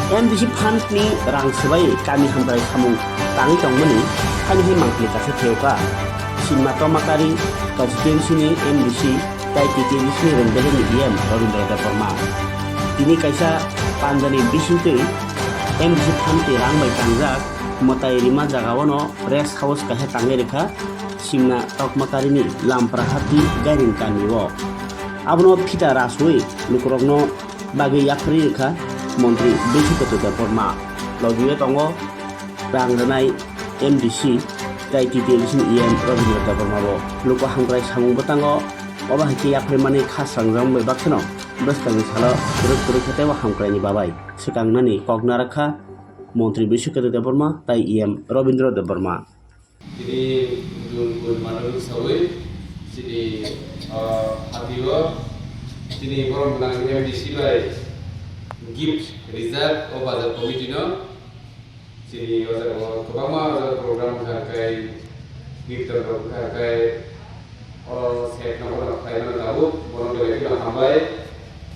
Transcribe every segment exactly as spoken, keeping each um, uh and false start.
M D C fund ni rang swbai kami hamkrai samung tangwi tongmani hani hai mangpili kaisa theyokha. Simna Tomakari constituency ni M D C tai T T L C ni Rengdele ni E M Robindra Debbarma. Tini kaisa panjani bisingtwi M D C fund ni rang bai tangjak mwtai rima jagao no rest house kaisa tangwi rwkha Simna Tomakari ni Lampra Hati Gairing kami o. Abono phita raswi lukurokno bagwi yapharwi rwkha Montri Bishnuketu Debbarma. Logi o tongo rang rwnai M D C tai T T L C ni E M Robindra Debbarma bo. Luku hamkrai samung bwtango obo hai khe yapharwi mani kha srangjak bai baksano bwskangni salo kwrwk kwrwk khe teibo hamkraini babai swkangnani kok narwkha Montri Bishnuketu Debbarma tai E M Robindra Debbarma. Tini June purnima no sawi chini, ah, hati o chini borom gwnang M D C bai gift rijak o bazar committee no. Chini o jaga o kwbangma o jaga program wngkha, hwnkhe kirtan rok wngkha, hwnkhe o set no bono khlai mano tabuk, bono belai kheno hambai.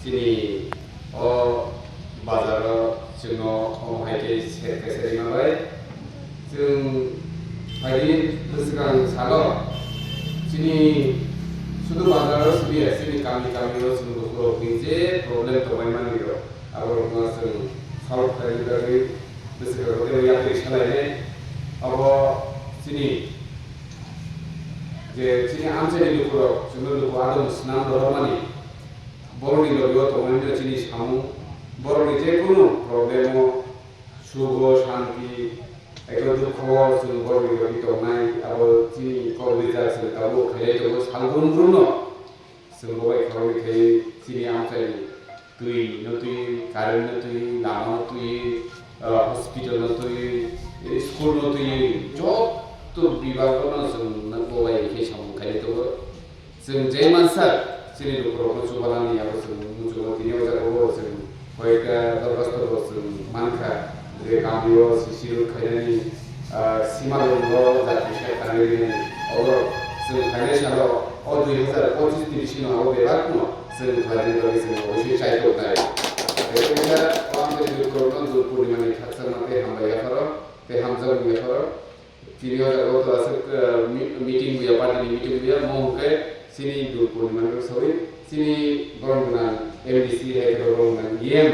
Chini o bazar o chwngno omo hai khe set kaisa rima bai. Chwng phaidi bwswkang salo chini sudu bazar o simi ya, chini kami kami o chwng lukurok ni je problem tongmani rok, aborokno chwng solve khlaina bagwi bwswkang rok tei yapri salainai. Abo chini je chini amchaini lukurok chwngno luku adong swnam rohormani. Borokni logi o tongmani no chini samung, borokni jekunu problem o, sugo, shanti, eko dukho o chwng borokni logi tongnai, abo chini kok rijak chwng tabuk khailai tongo sal brum brum no. Chwng bo bai khoroknwi khe chini amchaini twi no twi, current no twi, lama no twi, ah, hospital no twi, school no twi, joto bibag no chwng bo bai khe samung khailai tongo. Chwng je mansa chini lukurokno chubalani abo chwng muchungo tini o jaga o chwng koi ekta dorkhasto bo chwng mankha je kamio C C road khainani, ah, sima rongo jati khe tanwi rinani. Oro chwng phainai salo o dui hazar pochis ni bisingo abo bebakno chwng khlaina bagwi chwng oboswi chai tongnai. Tei kaisa o amchaini lukurokno Dol Purnimani khakchangma tei hambai yapharo tei hamjakmung yapharo. Tini o jaga o to aswk, eh, mi-, meeting buya, party ni meeting buya, mo hwnkhe chini Dol Purnima ni sawi chini borom gwnang M D C hai khe borom gwnang E M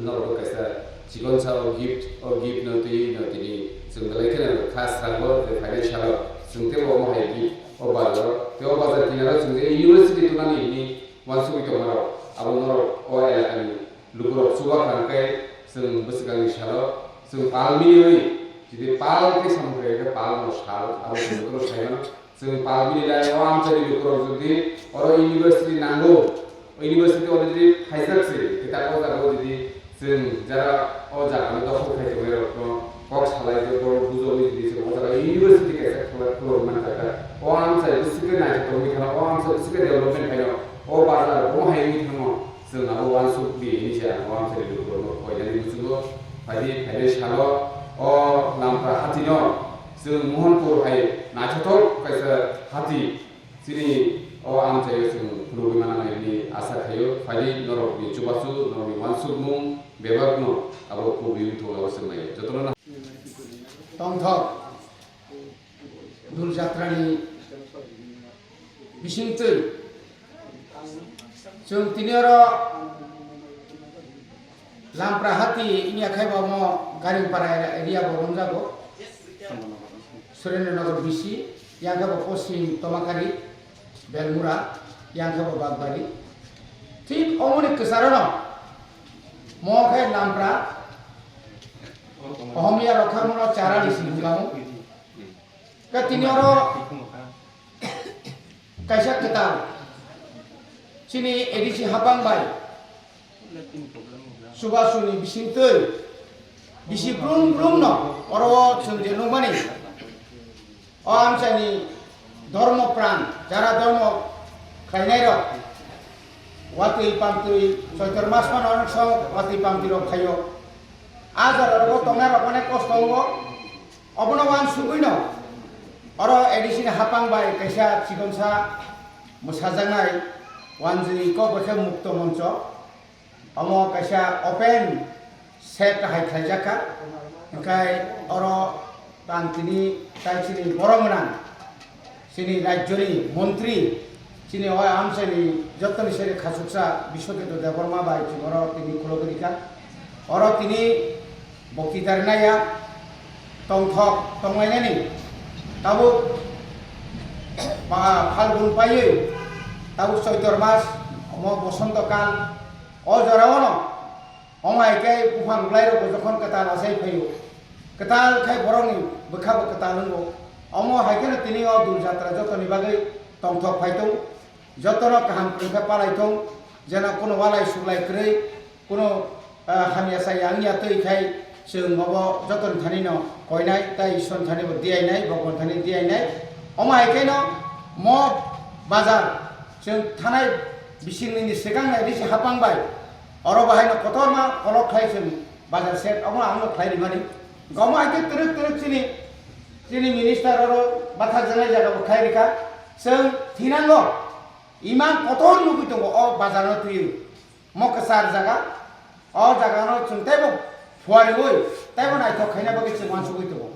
norok bo kaisa chikon sa o gift, o gift no twi no tini chwng belai kheno kha srango je phainai salo chwng teibo omo hai gift o bazar o tei o bazar kinaro chwng je university tunani hwnwi uansugwi tongmarok abo norok o elakani lukurok chuba kha hwnkhe chwng bwswkangni salo chwng pal miliwi, jodi pal khe samung khlai khe pal no sal, abo chwng jotono sai mano. Chwng pal mililai o amchaini lukurok jodi oro university nango, o university already khaijak se, khe ta o jaga o jodi chwng jara o jaga no dokhol khai tongnai rok no kok salai khe borok bujo wi jodi chwng o jaga university kaisa khulai khulai man kha kha. O amchai bwswk khe naithotok wngwi thangno, o amchai bwswk khe development khaino, o bazar bo hai wngwi thangno. Chwng abo uansuk di hinwi se ang o amchaini lukurokno koinani muchungo. Phaidi phainai salo o Lampra hatino chwng Mohanpur hai naithothok kaisa hati chini o amchaio chwng phunugwi mananai hinwi asa khaio. Phaidi norokni chubachu, norokni uansukmung bebakno abo kubui wngthok abo chwng naiyo. Jotono na- Tongthok. Dul Jatrani bisingtwi chwng tini oro Lampra hati wngya khe bo omo Garingpara area bo romjago, Surendra Nagar B C, yang khe bo Poschim Tomakari, Belmura, yang khe bo Bagbari. Thik omoni kwcharono mo khe Lampra, Ohomia rok khe mono Charali si bukamu. Khe tini oro kaisa kwtal chini A D C hapang bai chubasuni bisingtwi bisi brum brum no oro chwng je nukmani o amchaini dhormo pran jara dhormo khlainai rok watwi pamtwi Choitor mas phano onek sok watwi pamtwi rok phaio. A jora rogo tongnai rok onek kosto wngo. Obono uansugwino oro A D C ni hapang bai kaisa chikonsa mwsajaknai wanjwi kok bai khe mukto moncho. Omo kaisa open set hai khlaijak kha. Hwnkhe oro ang tini tai chini borok gwnang, chini rajyoni montri, chini o amchaini jottoni sere khachuksa Biswaketu Debbarma bai chwng oro tini khulogwi rikha. Oro tini bokti darinaya tongthok tonglainani tabuk ba Phalgun paiwi tabuk Choitor mas, omo Bosonto kal, o jorao no omo hai khe buphang bwlairokbo jokhon kwtal achai phaio, kwtal khai borokni bwkhabo kwtal wngo. Omo hai kheno tini o dul jatra jotoni bagwi tongthok phai tong, jotono kaham kwrwng khe palai tong, jeno kuno walai suklai kwrwi, kuno, ah, hamya chaya wngya twi khai chwng obo jotoni thanino koinai tei Ishwrni thanibo diyainai, Bhagwan thani diyainai. Omo hai kheno mo bazar chwng thanai bisingni swkang nai risi hapang bai oro bahaino kotorma kolok khai chwng bazar set omo ang no khlai rimani. Gomo hai khe twrwk twrwk chini, chini minister oro bathak janai jaga bo khlai rikha. Chwng thinango imang kotor nugwi tongo o bazar no twiwi. Mo kwchar jaga, o jaga no chwng teibo phuariwi teibo naithok khaina bagwi chwng uansugwi tongo.